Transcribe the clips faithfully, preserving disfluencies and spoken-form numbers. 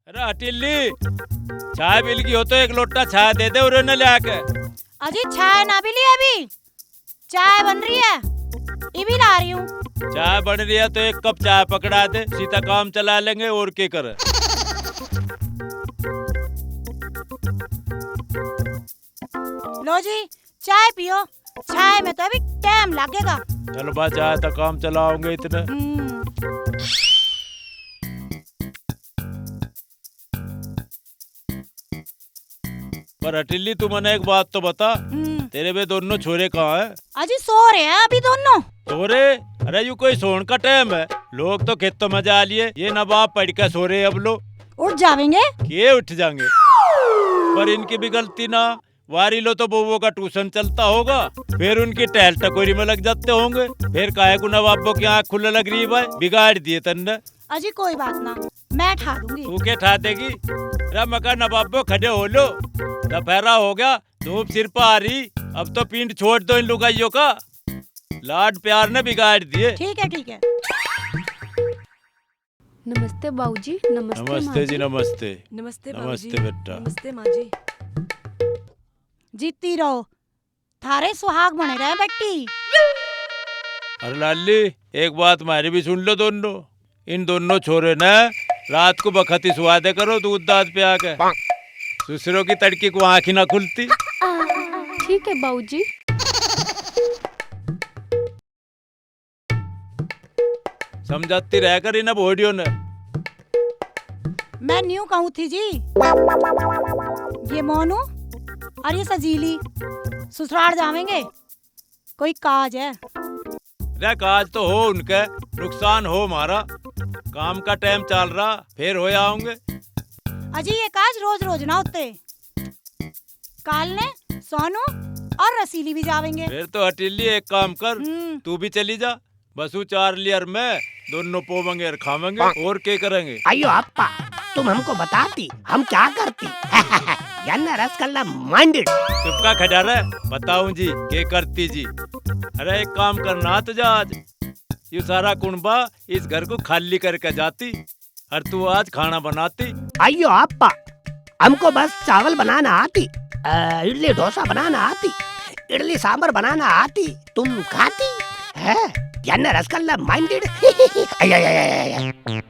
अरे हटिल्ली, चाय मिल गई हो तो एक लोटा चाय दे दे उरे न ले आके। अजी, चाय ना भी ली अभी, चाय बन रही है, इभी ला रही हूँ। चाय बन रही है तो एक कप चाय पकड़ा दे, सीधा काम चला लेंगे और के करे। लो जी, चाय पियो, चाय में तो अभी टाइम लगेगा। चल बा, चाय तो काम चलाओगे इतने। हम्म। पर हटिल्ली, तू मने एक बात तो बता, हम्म। तेरे वे दोनों छोरे कहाँ हैं? अजी, सो रहे हैं अभी दोनों। सो रहे? अरे, यू कोई सोन का टाइम है? लोग तो खेतों में जा लिए, ये नवाब पढ़ के सो रहे अब लो। उठ जावेंगे। के उठ जाएंगे? पर इनकी भी गलती ना, वारी लो तो बउओ का ट्यूशन चलता होगा, फिर उनकी टहल टकोरी में लग जाते होंगे, फिर काहे को नवाबों की आंख खुले लग रही भाई, बिगाड़ दिए तन्ने। अजी कोई बात ना, मैं ठा दूंगी। तू के ठा देगी? रे मका नवाबो खड़े हो लो, दोपहरा हो गया, धूप सिर पर आ रही, अब तो पींड छोड़ दो इन लुगाइयों का, लाड प्यार ने बिगाड़ दिए। ठीक है, ठीक है। नमस्ते बाऊजी, नमस्ते नमस्ते माँ जी, जी। नमस्ते। नमस्ते बाबूजी। नमस्ते बेटा। नमस्ते माँ जी। जीती रहो, थारे सुहाग बने रहे बेटी। अरे लाली, एक बात म्हारी भी सुन लो दोनों। इन दोनों छोरे ने रात को बखत ही सुवा दे करो दूध दाध पिया के। दूसरों की तड़की को आँख ही ना खुलती। ठीक है बाऊजी। समझाती रह कर इन्हें भोडियो ने। मैं न्यू कहूँ थी जी, ये मोनू और ये सजीली ससुराल जावेंगे, कोई काज है। रे काज तो हो उनके, नुकसान हो हमारा। काम का टाइम चल रहा, फिर हो आऊंगे। अजी ये काज रोज रोज ना होते। काल ने सोनू और रसीली भी जावेंगे। फिर तो हटीली एक काम कर, हम्म। तू भी चली जा, बसु चार लियर में दोनों पोवेंगे और खावेंगे, और के करेंगे? अयो अप्पा, तुम हमको बताती, हम क्या करती? यान्ना रसगुल्ला minded। चुपका खड़ा रह, बताऊं जी के करती जी। अरे एक काम करना तुझे आज, यू सारा कुणबा इस घर को खाली करके जाती, और तू आज खाना बनाती। अयो अप्पा, हमको बस चावल बनाना आती, अ, इडली डोसा बनाना आती, इडली सांबर बनाना आती, तुम खाती है? यान्ना रसगुल्ला minded। अय, अय, अय, अय, अय।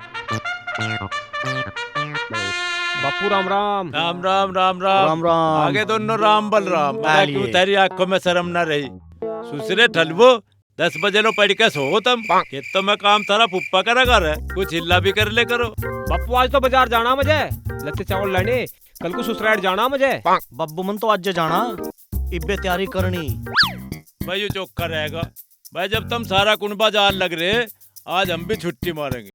बापू राम राम। राम राम, राम राम। राम राम। आगे दोनों राम बलराम। आ लिए। क्यों तेरी आंखों में शर्म ना रही? सुसरे ठलवो, दस बजे लो पढ़ के सो तम। खेतों में काम थारा फुप्पा करा कर है, कुछ हिल्ला भी कर ले करो। बापू आज तो बाजार जाना मुझे, लच्छे चावल लेने, कल को ससुराल जाना मुझे। बाबू मन तो आज जाना, इब्बे तैयारी करनी। भाई यो चौका रहेगा। भाई जब तुम सारा कुणबा जान लग रहे, आज हम भी छुट्टी मारेंगे।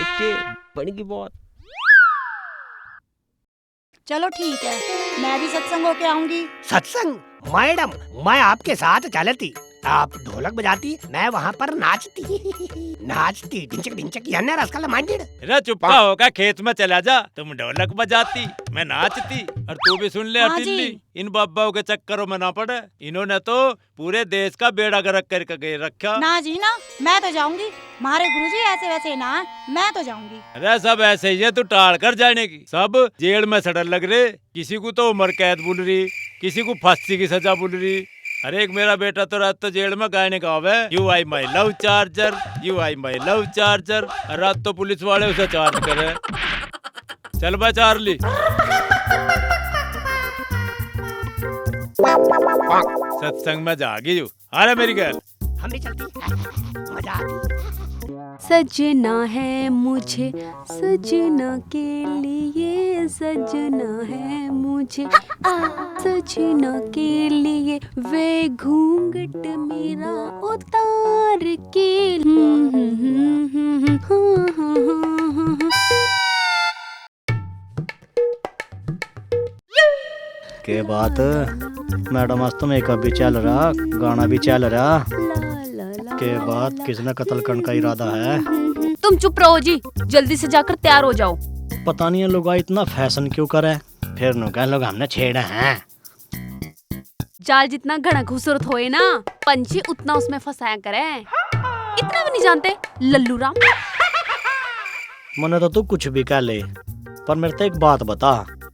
इतने बन की बात। चलो ठीक है, मैं भी सत्संग होके आऊंगी। सत्संग? मैडम, मैं आपके साथ चलती। आप ढोलक बजाती, मैं वहाँ पर नाचती। नाचती, ढिंचक ढिंचक, यान्ना रसगुल्ला minded। रे चुप्पा होकर खेत में चला जा, तुम ढोलक बजाती, मैं नाचती, और तू भी सुन ले हाँ जी। हटीली, इन बाबाओं के चक्करों में ना पड़े। इन्होंने तो पूरे देश का बेड़ा गर्क करके गए रखा। ना जी ना, मैं तो जाऊंगी। म्हारे गुरुजी ऐसे वैसे ना, मैं तो जाऊंगी। अरे सब ऐसे ही है, तू टाल कर जाने की। सब जेल में सड़न लग रहे, किसी को तो उम्र कैद बोल रही, किसी को फांसी की सजा बोल रही। अरे एक मेरा बेटा तो रात तो जेल में गाने गावे, "You are my love charger, you are my love charger।" और रात तो पुलिस वाले उसे चार्ज करे। चल बे चार्ली। सत्संग में जागी यू। आ रहा मेरी गैल। हम भी चलती। मजा आती। सजना है मुझे, सजना के लिए, सजना है मुझे, सजना के लिए, वे घूंघट मेरा उतार के। हम्म, हम्म, हम्म, हम्म, हाँ, हाँ, हाँ, हाँ, हाँ। के बात मैडम, आज तो मेकअप भी चल रहा, गाना भी चल रहा। के बात, किसने कत्ल करने का इरादा है? तुम चुप रहो जी, जल्दी से जाकर तैयार हो जाओ। पता नहीं ये लोग इतना फैशन क्यों करे, फिर नु कह लोग हमने छेड़ा है। जाल जितना घना खूबसूरत होए ना, पंछी उतना उसमें फंसाया करे। इतना भी नहीं जानते लल्लू राम। मने तो तू कुछ भी कह ले, पर मेरे ते एक बात बता।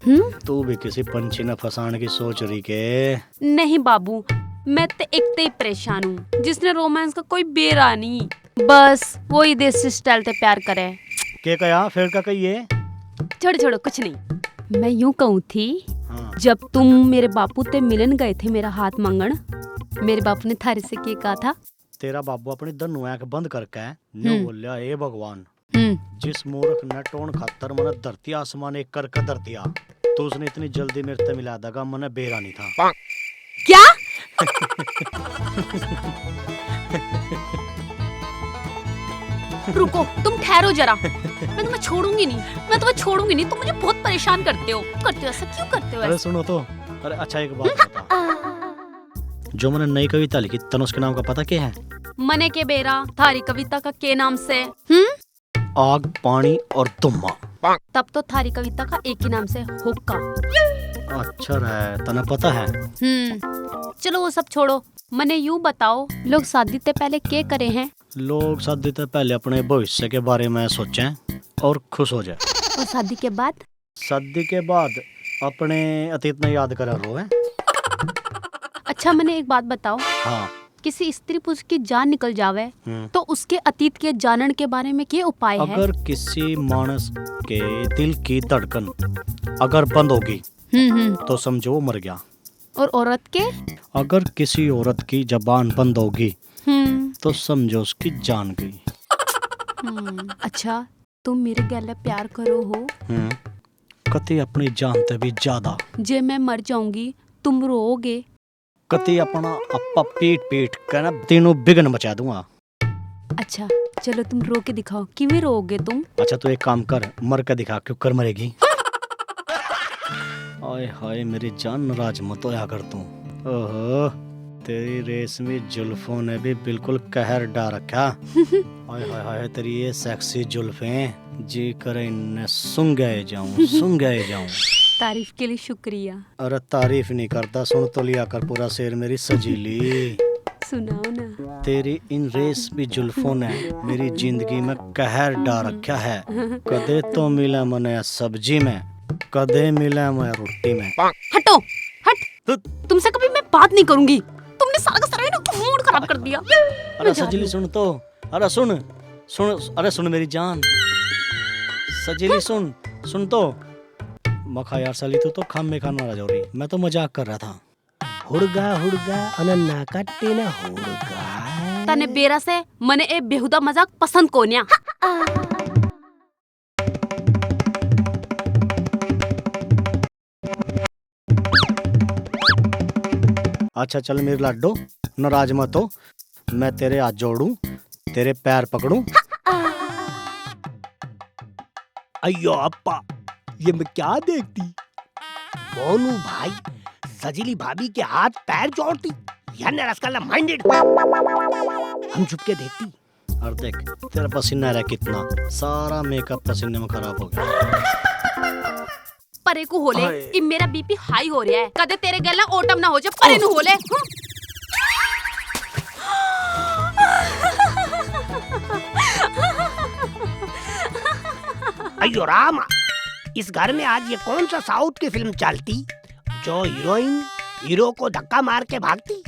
हम्म? तू भी किसी पंछी ने फंसाने की सोच रही के? नहीं बाबू, मैं तो एक ते ही परेशान हूँ, जिसने रोमांस का कोई बेरा नहीं, बस वही देसी स्टाइल ते प्यार करे। के कहा? फिर का कहिए? छोड़ो, छोड़ो, कुछ नहीं। मैं यूं कहूँ थी, हाँ। जब तुम मेरे बापू ते मिलन गए थे मेरा हाथ मांगण, मेरे बापू ने थारे से के कहा था? तेरा बाबू अपनी दोनों आंख बंद करके न्यू हम्म। बोल्या, "हे भगवान, हम्म। जिस मूर्ख ने टोन खातर मने धरती आसमान एक करके धर दिया, तो उसने इतनी जल्दी मेरे ते मिला देगा, मने बेरा नहीं था।" क्या? रुको, तुम ठहरो जरा। मैं तुम्हें छोड़ूंगी नहीं, मैं तुम्हें छोड़ूंगी नहीं। तुम मुझे बहुत परेशान करते हो। क्यों करते हो ऐसा? क्यों करते हो अरे ऐसा? सुनो तो, अरे अच्छा एक बात बता। जो मैंने नई कविता लिखी, तने उसके नाम का पता क्या है? मने के बेरा, थारी कविता का के नाम से? हम्म? आग, पानी और धुम्मा। तब तो थारी कविता का एक ही नाम से, हुक्का। अच्छा रे, तने पता है? हम्म, चलो वो सब छोड़ो, मने यूं बताओ, लोग शादी ते पहले के करे हैं? लोग शादी ते पहले अपने भविष्य के बारे में सोचें और खुश हो जाए। और शादी के बाद? शादी के बाद अपने अतीत ने याद करा रो है। अच्छा, मने एक बात बताओ। हाँ। किसी स्त्री पुरुष की जान निकल जावे, हम्म। तो उसके अतीत के जानन के बारे में के उपाय है? अगर किसी मानस के दिल की धड़कन अगर बंद होगी, हम्म, हम्म। तो समझो वो मर गया। और औरत के? अगर किसी औरत की जबान बंद होगी, हम्म। तो समझो उसकी जान गई। हम्म, अच्छा, तुम मेरे गैल प्यार करो हो? हम्म, कते अपनी जान ते भी ज्यादा। जे मैं मर जाऊंगी, तुम रोओगे? कते अपना आपा पीट पीट के ना तीनों बिघन मचा दूंगा। अच्छा, चलो तुम रो के दिखाओ, किवें रोओगे तुम? अच्छा, तू एक काम कर, मर के दिखा, क्यों कर मरेगी? आय हाय, मेरी जान, नाराज मत होया कर तू। ओहो, तेरी रेशमी जुल्फों ने भी बिल्कुल कहर डा रखा। हाय हाय हाय, तेरी ये सेक्सी जुल्फें, जी करे इनने सूंघे जाऊं, सूंघे जाऊं। तारीफ के लिए शुक्रिया। अरे तारीफ नहीं करता, सुन तो लिया कर पूरा शेर मेरी सजीली। सुनाओ ना। तेरी इन रेशमी जुल्फों ने मेरी जिंदगी में कहर डा रखा है। कदे तो मिला मने सब्जी में, कदे मिला मैं रोटी में। हटो, हट। तुमसे कभी मैं बात नहीं करूंगी। तुमने सारा का सारा ना मूड खराब कर दिया। अरे मैं जा सजली रही हूँ। सुन तो, अरे सुन, सुन, अरे सुन मेरी जान, सजली सुन, सुन तो। मखा यार साली, तू तो खामे खा नाराज हो रही, मैं तो मजाक कर रहा था। हुड़गा हुड़गा अनन्ना काटे ना हुड़गा। तने बेरा से मने ए बेहुदा मजाक पसंद कोन्या। अच्छा चल मेरे लाडो, नाराज मत हो, मैं तेरे हाथ जोड़ूं, तेरे पैर पकड़ूं। अयो अप्पा, ये मैं क्या देखती? मोनू भाई, सजीली भाभी के हाथ पैर जोड़ती, यार रसगल्ला माइंडेड। हम झुक के देखती। और देख, तेरा पसीना रहा कितना, सारा मेकअप पसीने में खराब हो गया। परे को होले, हाय। इब मेरा बीपी हाई हो रहा है, कदे तेरे गैल ना ओटम ना हो जाए, परे नु होले। हम्म। अयो राम, इस घर में आज ये कौन सा साउथ की फिल्म चलती, जो हीरोइन हीरो को धक्का मार के भागती?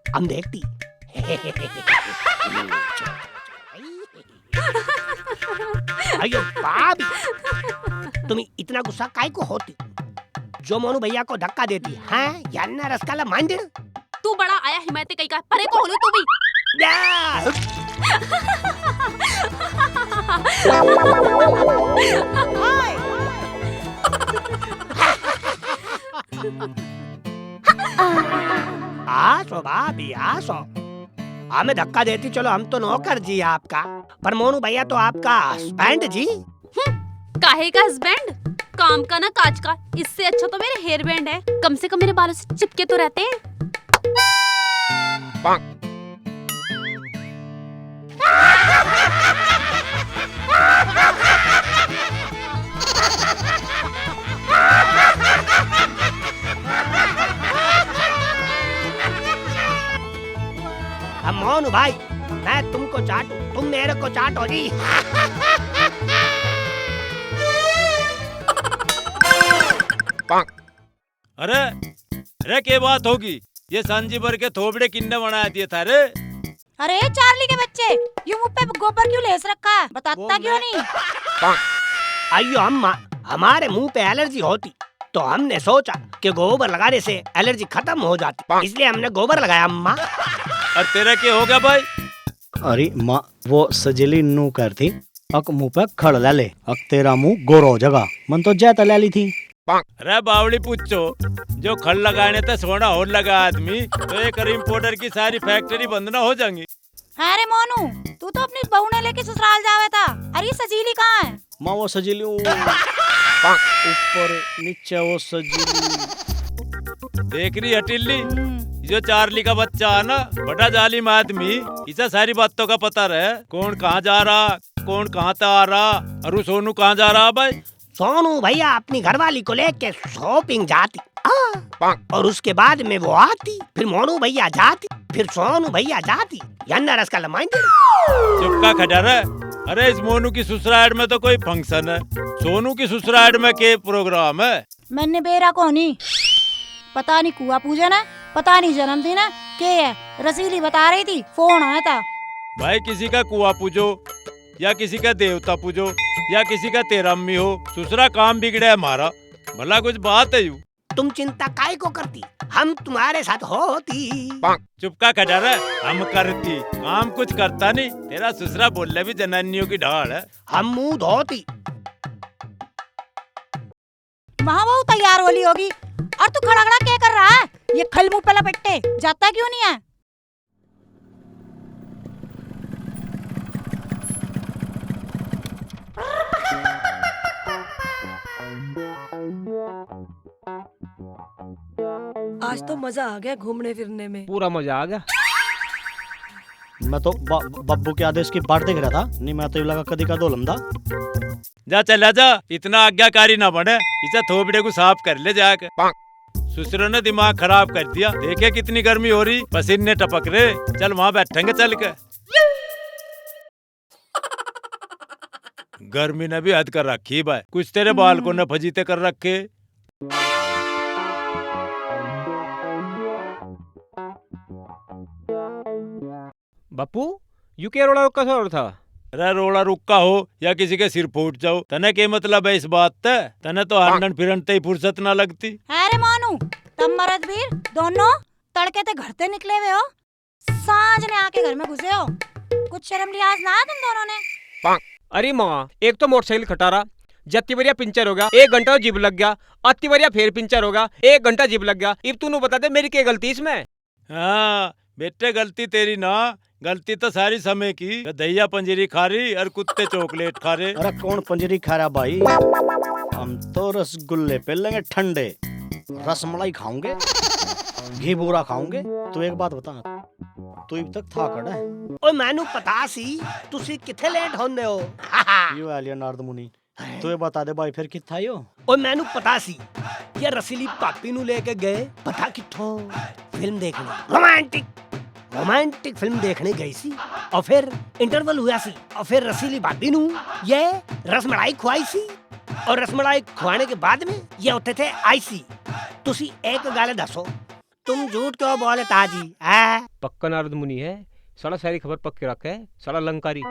हम देखती। अयो भाभी, तुम इतना गुस्सा काय को होती? जो मोनू भैया को धक्का देती, हैं? यान्ना रसकाला माइंडेड। तू बड़ा आया हिमायती कहीं का, परे को होले तू भी। या! आसो भाभी, आसो। हमें धक्का देती, चलो हम तो नौकर जी आपका, पर मोनू भैया तो आपका हस्बैंड जी। हम्म, काहे का हस्बैंड? काम का ना काज का, इससे अच्छा तो मेरे हेयर बैंड है, कम से कम मेरे बालों से चिपके तो रहते हैं। अब मोनू भाई, मैं तुमको चाटू, तुम मेरे को चाटो जी। अरे, अरे, के बात होगी? ये सांझी भर के थोबड़े किन्ने बना दिए था रे? अरे चार्ली के बच्चे, यू मुंह पे गोबर क्यों लेस रखा है? बताता क्यों नहीं? अयो अम्मा, हमारे मुंह पे एलर्जी होती तो हमने सोचा कि गोबर लगाने से एलर्जी खत्म हो जाती, इसलिए हमने गोबर लगाया अम्मा। और तेरा क्या हो गया भाई? अरे माँ, वो सजेली नू कर थी, अक मुंह पे खड़ ले ले, अक तेरा मुंह गोरा हो जाएगा। मन तो जैता ले ली थी। अरे बावली पूछो, जो खड़ लगाने ते सोना होर लगा आदमी, तो ये क्रीम पाउडर की सारी फैक्ट्री बंद ना हो जाएंगी। हाँ रे मोनू, तू तो अपनी बहू ने लेके ससुराल जावे था। अरे सजीली कहाँ है? माँ वो सजीली ऊ-, ऊपर नीचे वो सजीली। देख रही हटिल्ली, हम्म। जो चार्ली का बच्चा है ना, बड़ा जालिम आदमी, इसे सारी बातों का पता रहे, कौन कहाँ जा रहा, कौन कहाँ तै आ रहा, और वो सोनू कहाँ जा रहा भाई? सोनू भैया अपनी घरवाली को लेके शॉपिंग जाती, हाँ। और उसके बाद में वो आती, फिर मोनू भैया जाती, फिर सोनू भैया जाती, या नरस का लमाइन दे। चुप का खड़ा रह। अरे इस मोनू की ससुराल में तो कोई फंक्शन है, सोनू की ससुराल में के प्रोग्राम है? मैंने बेरा को नहीं, पता नहीं कुआ पूजन है, पता नहीं जन्मदिन है, के है? रसीली बता रही थी, फोन आया था। भाई किसी का कुआ पूजो, या किसी का देवता पूजो, या किसी का तेरा अम्मी हो, दूसरा काम बिगड़े हमारा। भला कुछ बात है यू? तुम चिंता काय को करती, हम तुम्हारे साथ होती। चुप का खड़ा रह, हम करती, काम कुछ करता नहीं। तेरा ससुरा बोले भी जनानियों की ढाल है। हम मुंह धोती। माँ बहू तैयार होली होगी और तू खड़ा खड़ा क्या कर रहा है? ये खल मुंह पे लपेटे जाता क्यों नहीं है? आज तो मजा आ गया घूमने फिरने में। पूरा मजा आ गया। मैं तो ब-, बब्बू के आदेश की बाट देख रहा था, नहीं मैं तो ये लगा कदी का धो लंदा। जा चला जा, इतना आज्ञाकारी ना बने, इसे थोबड़े को साफ कर ले जाके। ससुर ने दिमाग खराब कर दिया, देखे कितनी गर्मी हो रही, पसीने टपक रहे। चल वहां बैठेंगे चल के। गर्मी ने भी हद कर रखी भाई, कुछ तेरे बालकों ने फजीते कर रखे। बापू, यू के रोला रुक्का सा हो रहा था? अरे रोला रुक्का हो या किसी के सिर फूट जाओ, तने के मतलब है इस बात ते? तने तो हांडन फिरन ते ही फुर्सत ना लगती। अरे मोनू, तम मरद वीर दोनों तड़के ते घर ते निकले हुए हो, सांझ ने आके घर में घुसे हो, कुछ शर्म लिहाज ना है तुम दोनों ने? अरे माँ, एक तो मोटरसाइकिल खटारा, जत्ती वरिया पंचर हो गया, एक घंटा जिब लग गया, अत्ती वरिया फेर पंचर हो गया, एक घंटा जिब लग गया। इब तू नू बता दे मेरी क्या गलती इसमें? हाँ बेटे, गलती तेरी ना, गलती तो सारी समय की। गधैया पंजीरी खा रही और कुत्ते चॉकलेट खा रहे। अरे कौन पंजीरी खा रहा भाई? हम तो रसगुल्ले पे लेंगे ठंडे, रसमलाई खाऊंगे, घी बूरा खाऊंगे। तू एक बात बता, तू इब तक था कड़ा है? ओए मैनू पता सी, तुसी किथे लेट होंदे हो। यो है लियोनार्द मुनी। तू ये बता दे भाई, फिर कित्था आयो? ओए मैनू पता सी, ये रसीली भाभी नू लेके गए पता कित्थों, फिल्म देखने, रोमांटिक, रोमांटिक फिल्म देखने गई सी। और फिर इंटरवल हुआ सी, और फिर रसीली भाभी नू ये रसमलाई खुआई सी, और रसमलाई खुआने के बाद में ये उठे थे आई सी। तुसी एक गाल दसो, तुम झूठ क्यों बोले ताजी, हैं? पक्का नारद मुनि है, साला सारी खबर पक्की रखे, साला लंकारी।